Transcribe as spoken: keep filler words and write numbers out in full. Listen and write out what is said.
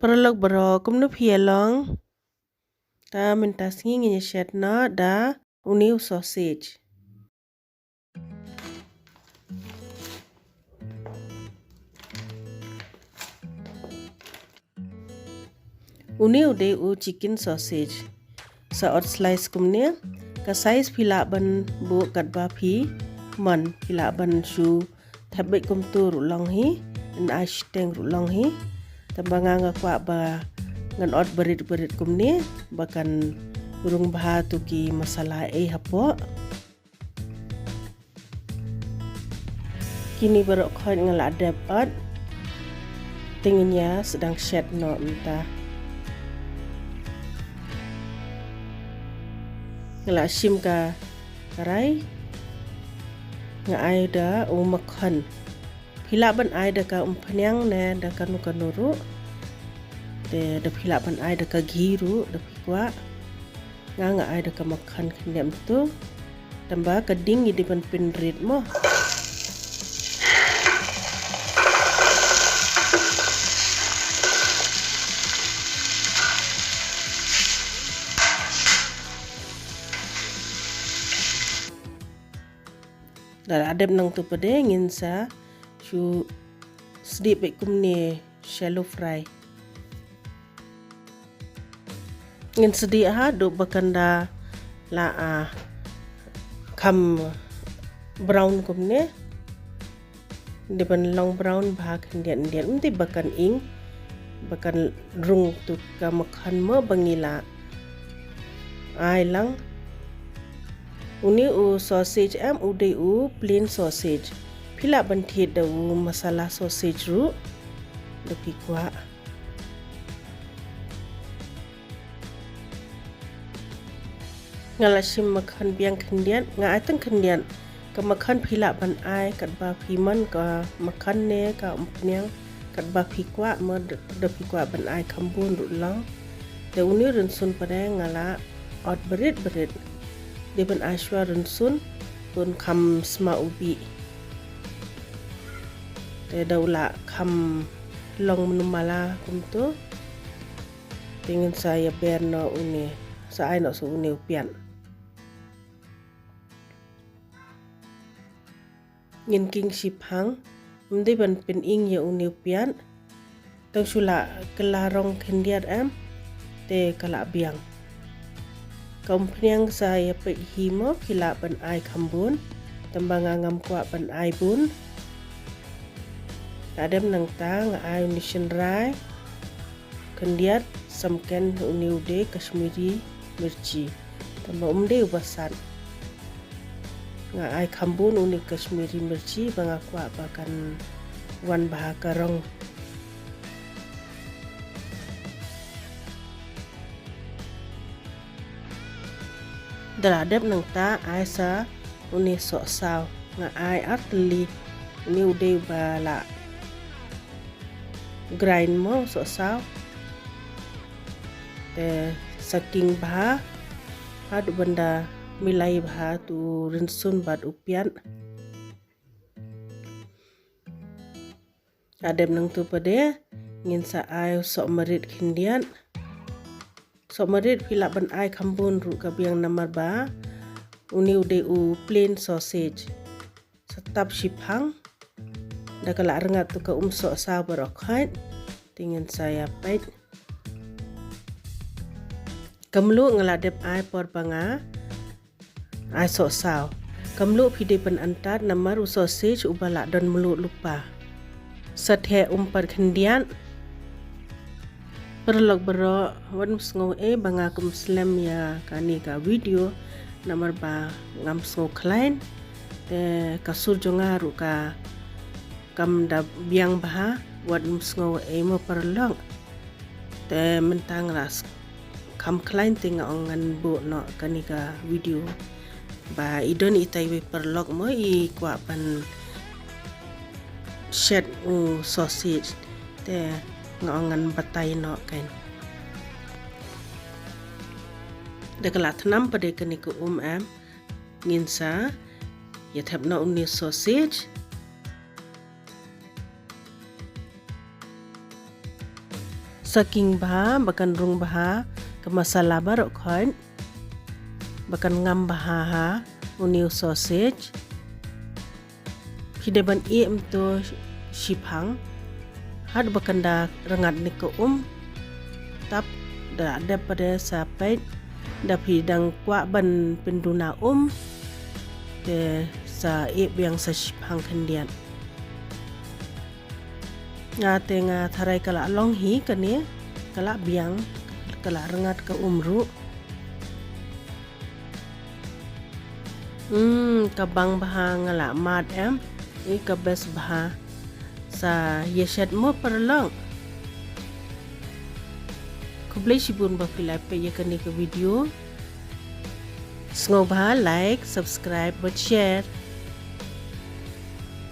Paralok baroh, kumno phi ïa long? Ta mynta sngi ngin ïa shet noh da uni u sausage. Uni u dei u chicken sausage. Sa ot slice kumne, ka size phi lah ban buh katba phi mon, phi lah ban shu thep beit kumtu ruh long hi, yn ai shiteng ruh long hi. Tangba nga nga kwah ba ngan ot barit barit kumne, ba kan rung bha tu ki masala ei hapoh. Kine baroh khoit nga la dep ot. Te ngin ïa sdang shet noh mynta. Nga la shim ka karai. Nga ai da u makkhan. Phi lah ban ai da ka umphniang ne da kano kano ruh. Te da phi lah ban ai da ka ghee ruh da phi kwah. Nga nga ai da ka makkhan khyndiat mynta. Tangba ka ding ngi dei ban pynrit mo. Da la dep nangtu pat de ngin sa shu sdieh beit kumne shallow fry. Ngin sdieh haduh ba kan da la, ah, kham brown kumne. Dei ban long brown bha khyndiat khyndiat, ym dei ba kan ing, ba kan rung tu ka makkhan mo ba ngi la ai lang. Uni u sausage em u dei u plain sausage. Phi lah ban thied da u masala sausage ruh da phi kwah. Nga la shim makkhan biang khyndiat, nga ai tang khyndiat. Ka makkhan phi lah ban ai katba phi mon, ka makkhan ne ka umphniang katba phi kwah, mo da phi kwah ban ai kham bun ruh long. Te uni rynsun pat de nga la ot barit barit. Dei ban ai shuwa rynsun, bun kham sma u bih. Te da u la kham long mynno mala kumtu. Te ngin sa ïa ber noh uni, sa ai noh sa uni u piat. Ngin king shiphang, ym dei ban pyn-ing ïa uni u piat. Tang shu la kylla rong khyndiat em, te ka la biang. Ka umphniang sa ïa peit hi mo, phi lah ban ai kham bun, tangba nga ngam kwah ban ai bun. Hadien nangta nga ai uni shynrai khyndiat, samken uni u dei Kashmiri mirchi. Tangba um dei uba sat. Nga ai kham bun uni Kashmiri mirchi ba nga kwah ba kan wan bha ka rong. Da la dep nangta ai sa uni sohsaw, nga ai ar tylli, uni u dei uba la grind mo sohsaw. Te sa king bha, haduh ban da milai bha tu rynsun bad u piat. Hadien nangtu pat de, ngin sa ai sohmarit khyndiat. Sohmarit phi lah ban ai kham bun ruh ka biang namar ba uni u dei u plain sausage. Sa tap shiphang. Da ka la rngat tu ka um sohsaw baroh khoit. Te ngin sa ïa peit. Ka mluh nga la dep ai por ba nga ai sohsaw. Ka mluh phi dei ban antad namar u sausage uba la don mluh lypa. Sa theh um pat khyndiat. Paralok baroh, wat nym sngew ei ba nga kum slem ïa kane ka video namar ba ngam sngew khlaiñ. Te ka sur jong nga ruh ka kam da biang bha, wat nym sngew ei mo paralok. Te mynta nga la s-, kham khlaiñ te nga ong ngan buh noh kane ka video. Ba i don itai iwei paralok mo i kwah ban shet u sausage. Te nga ong ngan batai noh kan. Da ka la thnam pat de kane ka um em, ngin sa ïa thep noh uni sausage. Sa khih bha ba kan rung bha ka masala baroh khoit, ba kan ngam bha ha une u sausage. Phi dei ban ïeh mynta shiphang, haba kan da rngat ne ka um. Tap da dep pat de sa peit, da phi dang kwah ban pynduna um, te sa ïeh biang sa shiphang khyndiat. Nga te nga tharai ka la long hi kane, ka la biang, ka la rngat ka um ruh. Hmm, ka bang bha, nga la mad em, i ka best bha. Sa ïa shet mo paralok. Khublei shibun ba phi la peit ïa kane ka video. Sngewbha like, subscribe bad share.